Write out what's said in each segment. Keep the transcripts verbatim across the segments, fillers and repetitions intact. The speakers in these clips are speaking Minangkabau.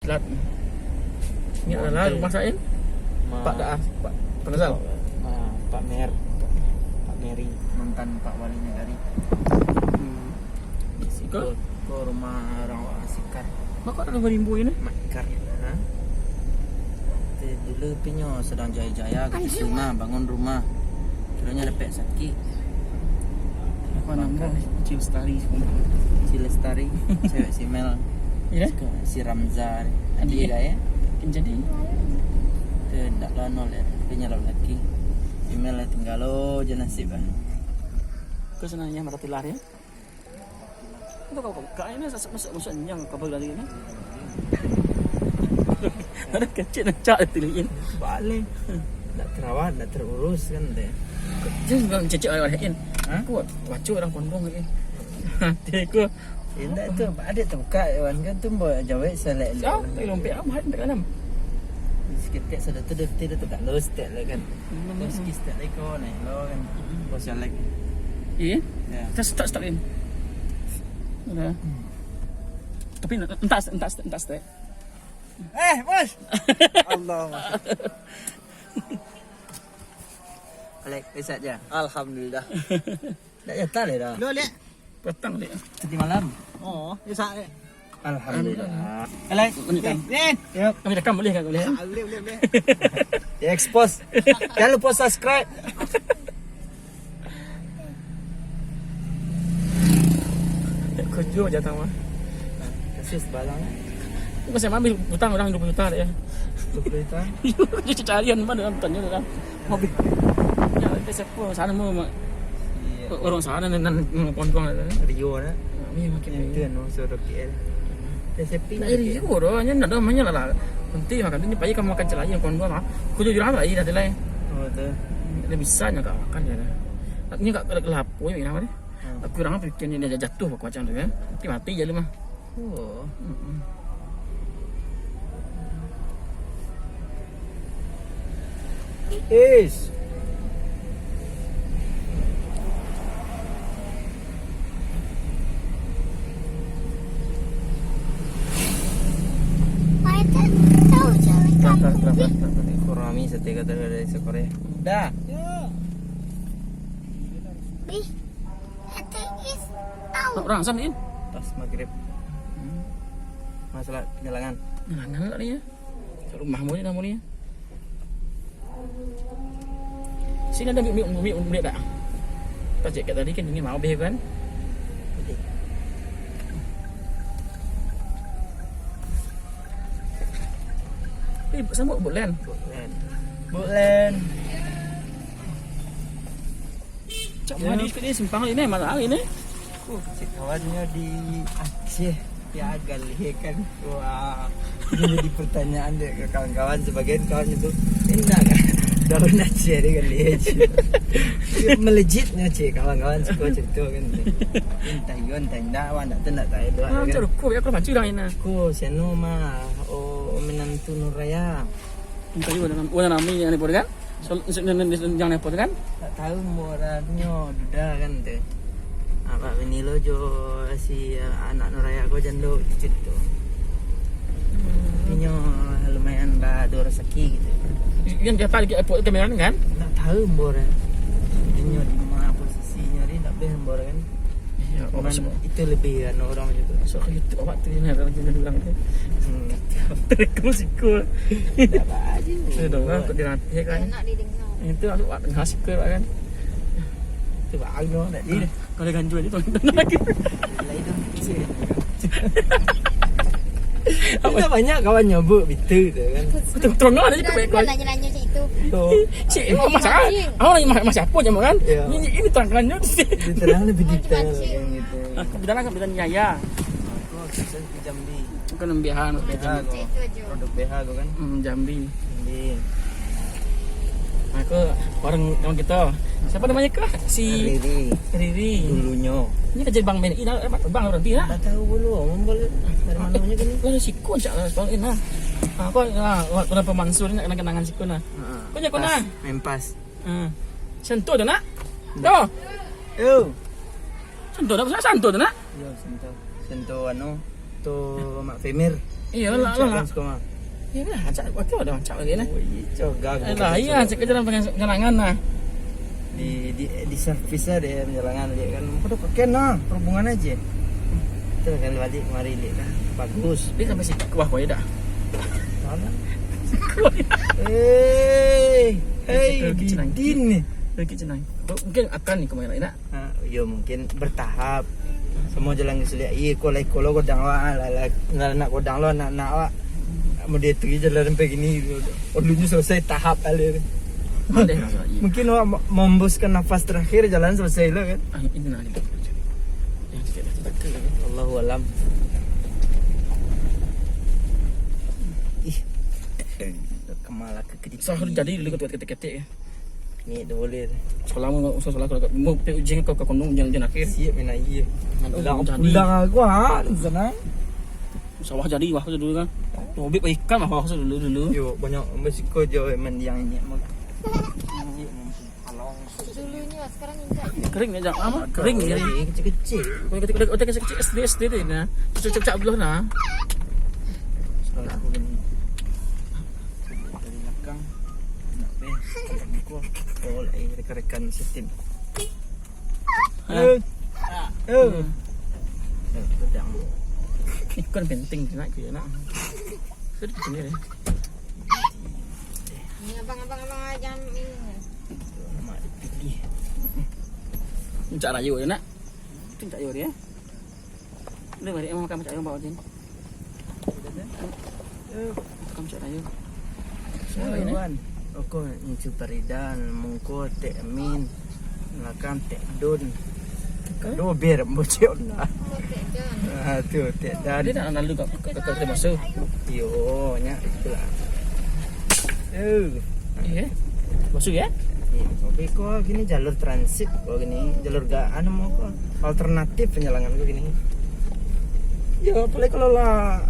Lat. Ini adalah rumah Sain. Ma-, Pak Daah, Pak Pengasal. Ma-, Pak Mer. Pak Meri. Mantan Pak Wali Nagari. Hmm. Siko? Ko rumah urang Sikar. Mak, kok ado rumah rimbo ini? Mak Ikar. Ha? Tu dulu pinyo sadang jaya-jaya ka situ nah, bangun rumah. Kironyo dapek sakik. Apa namo? Cil Lestari. Cil Lestari, cewek si Mel. Iya? Si Ramza. Adik dia, ya? Kan jadi. Tu ndak lano lah. Pinyo lah laki. Si Mel lah tinggal, oh, je nasib lah. Kau senangnya marah tular, ya? Itu kau buka ini, masuk, masuk, masuk nyang kabel tadi ni. Ada kecil nak cak tu ni. Balik. Nak terawat, nak terurus kan deh. Jangan bilang cecek awak lain. Ha? Aku baca orang kondong ni. Hati aku. Indak tu, ada terbuka wan kan tu, buat jawek selek. Ah, tak lompat amat dalam. Seketek sudah tu, dia tu tak lulus tak lah kan. Hmm. Terus kis tak leko, naik lo kan. Hmm. Bos yang lagi. Iya? Ya. Kita start, start, Im. Udah. Hmm. Tapi entah, entah, entah, start. Eh, bos. Allah. Alek, reset je. Alhamdulillah. Dah nyata deh dah. Lo, Lek. Petang, Lek. Tadi malam. Oh, reset, Lek. Alhamdulillah. Alek, lanjutkan. Lek. Yap. Kami rekam boleh kan, boleh? Ah, boleh, boleh, boleh. Di-expose. Jangan lupa subscribe. Kujur je datang mah. Kasih sebalang. Kau saya ambil utang orang dua puluh juta dek ya. Dua puluh juta? Iyo, kau cari-carian mana dalam tanyo orang. Mobil. Ya, kita siapa? Sana mau, mak. Iya. Orang sana nan, nan, nan pondong ada. Rio ada. Ini makin itu anu, suruh K L. Sepi. Nak Rio doh, hanya nak doh, hanya lah. Nanti makan tu, ni pagi kamu makan celai yang pondong ah. Kau jujur amat, iya, dah celai. Oh, betul. Dia bisa nya kak makan je dah. Ini kak kelapuk ni, kenapa ni? Hmm. Aku orang apa ikan ni, dia jatuh aku macam tu kan. Nanti mati je lu mah. Oh. Mm-mm. Is. Kelapa, kelapa, kelapa. Kurami sate kata dari sekore. Dah. Ih. Ateis tahu. Orang asam ni. Pas maghrib. Hmm. Masalah penyelangan. Penyelangan lah ni ya. Kat rumah mu ni, namun ni. Sini ada mik, mik, mik, mik tak? Pas cek kat tadi kan, ini mau beh kan? Okey. Eh, sambut Buklen. Buklen. Buklen. Cak mandi sekali simpang ini, malah ini. Oh, cik kawannyo di Aceh, di Agal, ya kan? Wah, ini jadi pertanyaan dek ke kawan-kawan, sebagian kawan itu, "Indak kan? Daun Aceh dia kan, dia cik." Melejitnya cik, kawan-kawan suka cerita kan. Entah iyo, entah indak, wah, ndak tu ndak tahu, ah, kan? Macam rukuh, ya, kalau macam dah ini. Ko, siano mah, oh, menantu Nuraya. Entah iyo, dengan, oh, nami yang ni pun kan? So, so, so, so, jangan repot kan? Tak tahu umur orangnya, duda kan tu. Abak bini lo jo si, uh, anak Nuraya ko jando cucu tu. Inyo lumayan ba-, ado rasaki gitu. Yang dia tarik airport kamera ni kan? Tak tahu umur. Inyo di mana posisinyo ni, tak boleh umur kan. Iya, cuman itu lebih anu orang juga. Masuk ke YouTube awak tu, yang ada lagi orang tu. Hmm. Terekam siko. Tak apa aja. Saya dengar kok dia nanti kan. Enak didengar. Itu aku awak dengar siko kan. Tu baru nak dia. Kalau ganjil aja tu lagi. Lain tu kecil. Kita banyak kawan nyebut betul tu kan. Betul, betul, betul. Nanya-nanya macam itu. Cik, oh, masalah. Awak nanya mas-, mas siapa je kan? Ya. Ini, ini terangkan je. Dia terang lebih detail kan gitu. Aku bilang kan bilang ni ayah. Aku Jambi. Bukan Jambi, ha, Jambi. B H aku. Produk B H aku kan. Hmm, Jambi. Jambi. Aku orang, orang kita. Siapa namanya kah? Si Riri. Riri. Dulunyo. Ini kerja bang main. Ih, dah, bang berhenti lah. Tak tahu dulu. Dari mana punya gini? Lalu siku cak lah, bang, nah. Aku, nah, orang pemansur ni nak kenang-kenangan siku nah. Ha. Kau jago nah. Mempas. Hmm. Sentuh tu nak? Tu. Yo. Sentuh dah, sentuh tu nak? Yo, sentuh. Sentuh anu, tu Mak Femir. Iyo lah, lah, lah. Iyo lah, acak, oke, udah acak lagi lah. Oh, iyo, cogang. Eh, lah, iyo, acak ka jalan panjalangan lah. Di, di, di servis lah dek panjalangan dek kan. Kau dah pakai nah, perhubungan aja. Kita kan balik kemari dek kan. Bagus. Dia sampai situ kuah kau ya dah. Mana? Kuah ya. Hei, hei, Didin ni. Sedikit senang. Mungkin akan ni kemarin nak. Ha, yo, mungkin bertahap. Samo jalan ka suliak. Iyo, ko lai ko lo godang lo, ah, lah, lah, lah nak godang lo, nak, nak awak. Model tu jalan sampai gini. Ulunyo selesai tahap alih. Mungkin awak ma-, membuskan nafas terakhir, jalan selesai lo kan. Ah, ini nah, ini. Yang cakap dah tak ke. Allahu alam. Ih. Kemala ke kedip. Sahur jadi dulu ketua ketek-ketek ya. Ni dah boleh tu. Salam, usah salah kalau mau pe ujian kau ke kondom ujian, ujian akhir. Siap main air. Aduh, pulang, jadi. Pulang aku, ha, di sana. Sawah jadi, wah, aku dulu kan. Robek ikan lah, wah, aku dulu, dulu. Yo, banyak bersiko je mandiang ini. Dulunya, sekarang injak. Kering ni, jak. Apa? Kering ni. Kecil-kecil. Kau kecil-kecil, kecil-kecil, S D, S D tu nah. Cucuk-cucuk belah nah. Sekarang aku ni. Dari belakang. Nak pe. Oh, eh, rekan-rekan setim. Eh. Eh. Hmm. Eh, pedang. Ikon penting nak ke nak. Sudah sini deh. Ini abang-abang, abang, ah, jangan ini. Mak dia tinggi. Puncak Rayo je nak. Puncak Rayo dia. Dia balik makan Puncak Rayo bawa je. Makan Puncak Rayo. Siapa ni? Wan. Oko Incu Faridan, mungko Tek Min, belakang Tek Don. Tek Don? Tek Don biar bocil lah. Oh, Tek Don. Ah, tu, Tek Don. Dia nak lalu kat, kat, kat, kat masuk. Yo, nyak itulah. Eh. Eh? Masuk ya? Eh, tapi kau gini jalur transit, kau gini jalur ga-, anu mau kau alternatif penjalangan kau gini. Ya, apalagi kalau lah,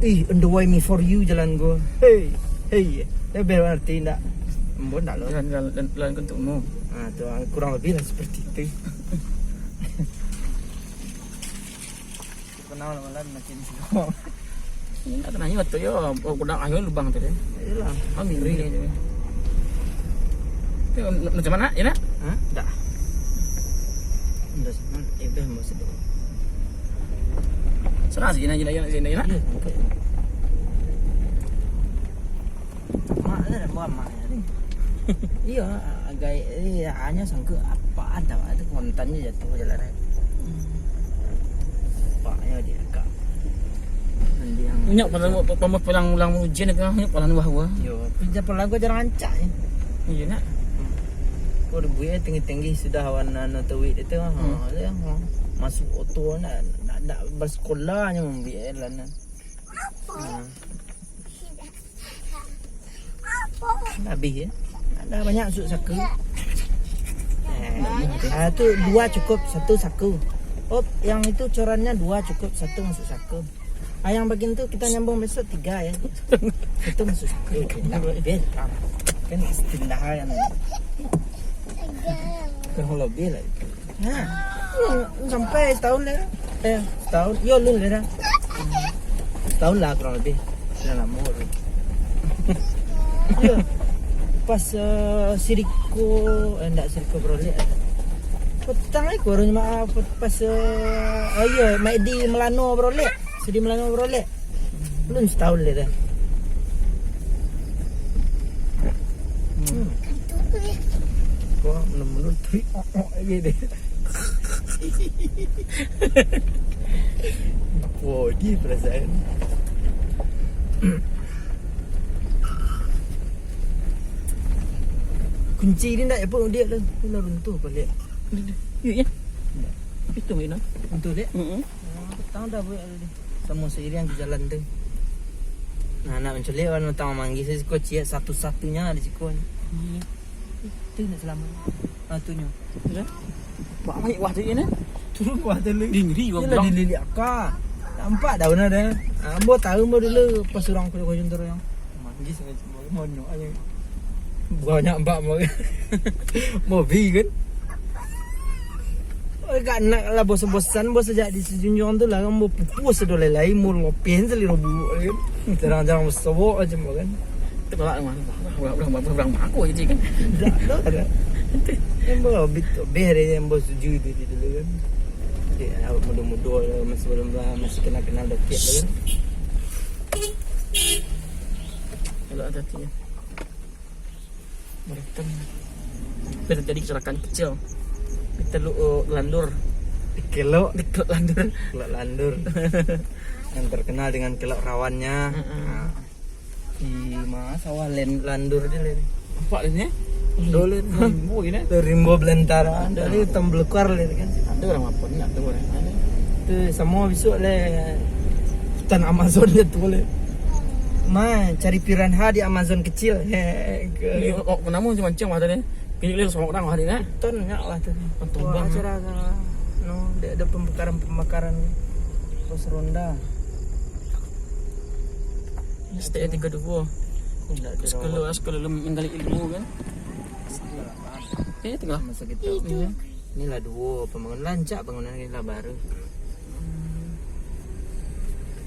ih, on the way me for you jalan gua. Hei, hei, ya bel arti ndak? Embun ndak lo? Jalan, jalan, jalan untukmu. Ah, tu, ah, kurang lebih lah seperti itu. Kenal malam makin sibuk. Ini nak tanya waktu yo, oh, kudang ayo lubang tu deh. Iyalah. Ambil ni. Tapi macam mana, ya nak? Hah? Dah. Dah sana, eh, dah mau sedih. Sana sini, sini, sini, sini, nak? Iya, sangkut. Mak ni nak buat mak ni. Iya, agak, eh, hanya sangkut apa ada, ada kontannya jatuh je lah, Rek. Hmm. Paknya dia dekat. Nanti yang minyak palang, palang, palang ulang ujian itu, minyak palang wah, wah. Yo, pinjam palang gua jarang rancak, ya. Iya, nak. Kau udah buat tinggi-tinggi sudah warna no tawik itu, ha, hmm. Dia, ha. Masuk oto nak, nak, nak bersekolah je membiak lah, nak. Ha. Habis, ya. Ada banyak masuk saku. Eh, ah, tu dua cukup, satu saku. Oh, yang itu corannya dua cukup, satu masuk saku. Ah, yang bagian tu kita nyambung besok tiga, ya. Satu masuk saku. Nah, lebih. Kan istilah yang kurang lebih lah itu. Ha. Hmm, sampai setahun lah. Eh, setahun. Yo, lun lah dah. Setahun lah kurang lebih. Dah lama tu. Yo. Pas, eh, Siriko, eh, ndak Siriko Brolek. Petang eh, kurang maaf. Pas, eh, oh iya, Maidi Melano Brolek. Sidi Melano Brolek. Belum setahun dia dah. Hmm. Wah, benar-benar trik. Oh, oh, lagi deh. Wah, dia perasaan. Kunci dia ndak, apa dia tu? Dia lah runtuh balik. Yuk, ya. Ndak. Itu, Ina. Runtuh dia? Mm-mm. Oh, tahu dah buat tadi. Samo seiring di jalan tu. Nah, nak manculik, wan, utang manggih siko ciek satu-satunya di siko. Hmm. Itu nak selamat. Ah, tu nyo. Ya. Bak naik wah tu ni. Turun wah tu lu. Dingri, wah. Yalah, pulang. Dililik aka. Nampak dah benar dah. Ah, ambo tahu ambo dulu pas urang kujun-kujun tu yang. Manggih sampai monyok aja. Banyak bak mau. Mobil kan? Gak nak lah bosan-bosan, bos sajak di Sijunjuang tu lah, kan, bapupuas sudah lai-lai, mur lopeh saliro bulu, kan. Jarang-jarang basobok macam tu, kan. Itu galak mah. Urang, urang, urang, urang, urang aku aja, kan. Dak, dak, dak. Yang bawa bit, beh ada yang bos tuju itu di dulu, kan. Dia awak muda-muda lah, masih belum lah, masih kenal-kenal deket lah, kan. Kalau ada tu, ya. Merekam. Tapi terjadi kecelakaan kecil. Kita lu, uh, landur. Kelok. Di Kelok Landur. Kelok Landur. Yang terkenal dengan kelok rawannya. Mm-mm. Nah, di mana sawah len-, landur dia, Len? Nampak dia ni? Tuh, Len. Rimbo ni, eh? Tuh, rimbo belantara. Ada. Tadi hitam belukar, Len, kan? Ada orang apa ni? Ada orang mana? Tuh, sama besok, Len. Hutan Amazon dia tu, Len. Ma, cari piranha di Amazon kecil. He, ke. Ini, oh, oh, kenapa macam-macam lah tadi? Kini lihat sama orang hari ni. Ton nyak lah tu. Ton Wah, bang, acara eh. Acara no, dia ada pembakaran-pembakaran pos ronda. Setiap tiga dua. Aku ndak ada Sekolah, rawat. Sekolah lu menggali ilmu kan? Eh, tengah. Masa kita. Iya. Inilah duo pembangunan, rancak bangunan ni lah baru.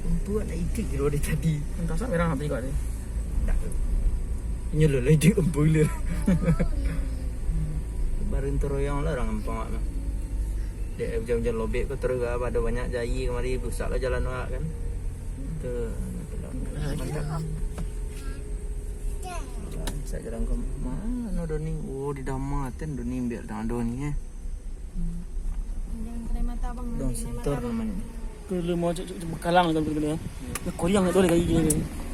Empu nak itik kiro dari tadi. Entah siapa orang habis kau ni. Dak. Inyo lo lagi empu le. Baru teroyong lah orang gampang awak mah. Dek hujan-hujan lobek ko terus ga, ado banyak jai kamari, rusak lah jalan awak kan. Tu, mantap. Bisa jalan ke mano Doni? Oh, di Dama ten Doni ambiak dah Doni eh. Jangan kena mata abang, Dong nanti kena mata Sentor abang. Namanya. Kalau mau cek, cek, cek bekalang kan, gitu, ya. Dia koyang tu ada kayak gini.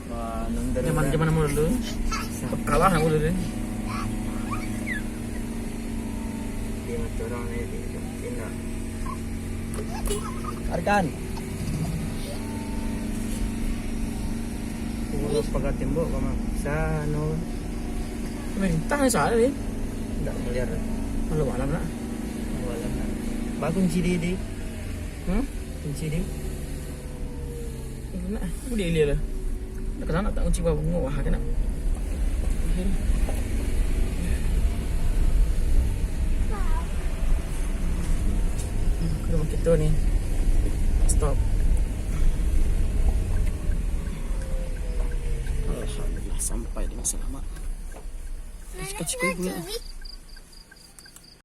Wah, nonton Zaman, dah. Zaman nama dulu. Bekalang nama dulu. Dia mata orang ni, dia mungkin dah. Arkan. Oh, pagar tembok kau mah. Sano. Merintah ni salah ni. Ndak meliar. Malu malam nak. Malu malam nak. Ba kunci di, di. Hmm? Kunci di. Nak, aku dia ilia lah. Nak kenal nak tak kunci bawah bengok wah kena. Ke rumah kita ni. Stop. Alhamdulillah sampai dengan selamat. Cika-cika ibu nak.